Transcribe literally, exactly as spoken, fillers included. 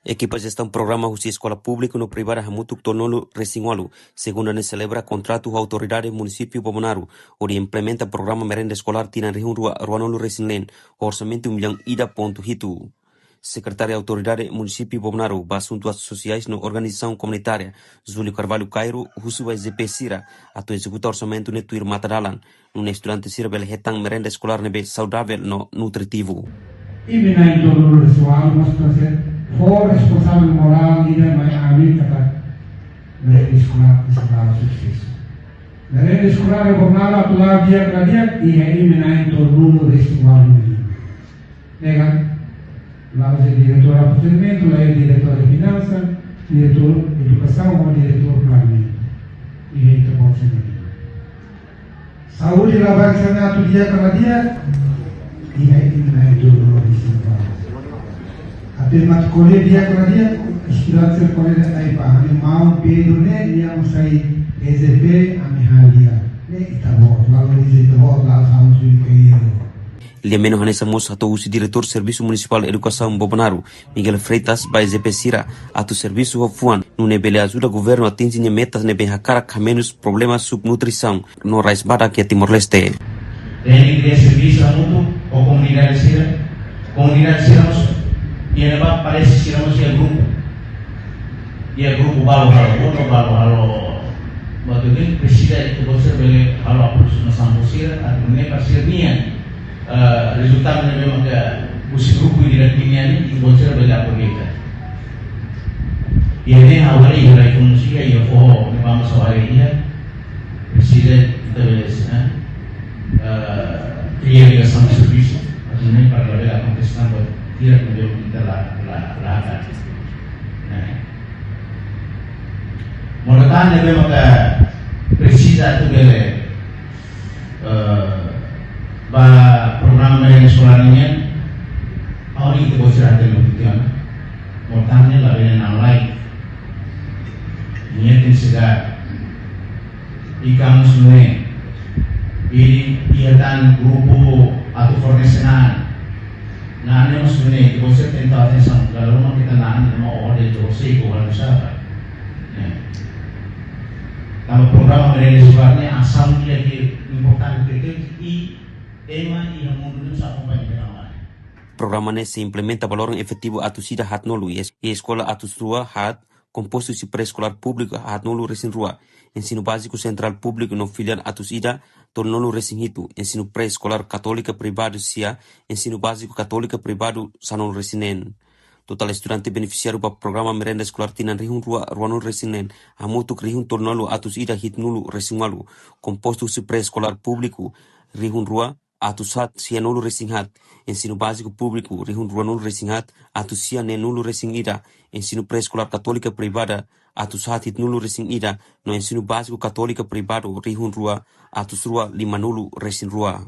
Ekipa jestaun programa husi eskola públiku no privada hamutuk tolunulu-resin-ualu, segunda ne'e selebra kontratu ho autoridade munisípiu Bobonaro, hodi implementa programa merenda eskolár tinan rihun rua ruanulu-resin-neen, orsamentu millaun ida pontu hitu. Sekretáriu Autoridade Munisípiu Bobonaro ba Asuntu Sosiais no Organizasaun Komunitária, Júlio Carvalho Cairo, husu ba E Z P sira atu ezekuta orsamentu ne'e tuir matadalan, nune'e estudante sira bele hetan merenda eskolár ne'ebé saudavel no nutritivu. Imi na'in tolunulu-resin-ualu mós para ser fó responsavel morál ida mai ami katak merenda eskolár ne'e sei la'o susesu. Merenda eskolár ne'e Bobonaro atu la'o di'ak ka la di'ak, iha imi na'in tolunulu-resin-ualu nian. Ne'e kan, la'ós iha diretór aposentu, la'ós iha diretór de finansa, diretór edukasaun ou diretór planeamentu. Iha ita-boot sira-nian. Saúde labarik sira-ne'e atu di'ak ka la di'ak, iha imi na'in tolunulu-resin-ualu. Atu ema atu ko'alia di'ak ka la di'ak, estudante sira ko'alia dehan: "Ai pá, ami maun Pedro ne'e, nia mak sai E Z P, ami hadi'a." Ne'e ita-boot, valoriza ita-boot, la'ós ha'u sui ke ero. Lia Meno hanesan mós hato'o husi Diretór Servisu Munisipál Edukasaun Bobonaro, Miguel Freitas, ba E Z P sira atu servisu ho fuan, nune'e bele ajuda governu atinje nia metas ne'ebé hakarak hamenus problema subnutrisaun no rais badak iha Timor-Leste. Tenke kria servisu hamutuk ho komunidade sira, komunidade sira mós, iha ne'ebá parese sira mós iha grupu. Iha grupu balu halo bono, balu halo batu ni, presiza ita-boot sira bele halo aproximasaun ba sira, atu nune'e para sira-nian, eh, rezultadu ne'ebé maka husi grupu ida-idak nian, ita-boot sira bele aproveita. Iha ne'e ha'u haree iha rai-fuan sira, iha foho ne'ebá mós ha'u haree iha, presiza ita bele, eh, eh, kria ligasaun servisu, atu nune'e para labele akontese tanba di'ak ne'ebé ita la, la, la hakarak. Ne'e. Modo tan ne'ebé maka presiza atu bele, eh, ba programa merenda eskolár nian, ha'u hanoin ita-boot sira hatene lubuk tiha ona. Modo tan ne'e labele na'in lai. Nia tenke sega. Ikan mós nune'e. I, iha tan grupu atu fornese na'an. Na'an ne'e mós nune'e, ita-boot sira tenke tau atensaun. Kalau rumah kita na'an, ema ode ita-boot sira iko balu sapa. Ya. Tanba programa merenda eskolár ne'e asaun ida ke importante tebes i ema iha mundu ne'e mós akompaña programa ne'e. Programa ne'e sei implementa ba loron efetivu atus ida haatnulu, i es-, i eskola atus rua haat, kompostu husi pré-eskolár públiku haatnulu-resin-rua, ensinu báziku sentrál públiku no filiál atus ida tolunulu-resin-hitu, ensinu pré-eskolár katólika privadu sia, ensinu báziku katólika privadu sanulu-resin-neen. Totál estudante benefisiáriu ba programa merenda eskolár tinan rihun rua ruanulu-resin-neen hamutuk rihun tolunulu atus ida hitunulu-resin-ualu, kompostu husi pré-eskolár públiku rihun rua atus haat sianulu-resin-haat, ensinu báziku públiku rihun ruanulu-resin-haat atus sia neenulu-resin-ida, ensinu pré-eskolár katólika privada atus haat hitunulu-resin-ida, no ensinu báziku katólika privadu rihun rua atus rua limanulu-resin-rua.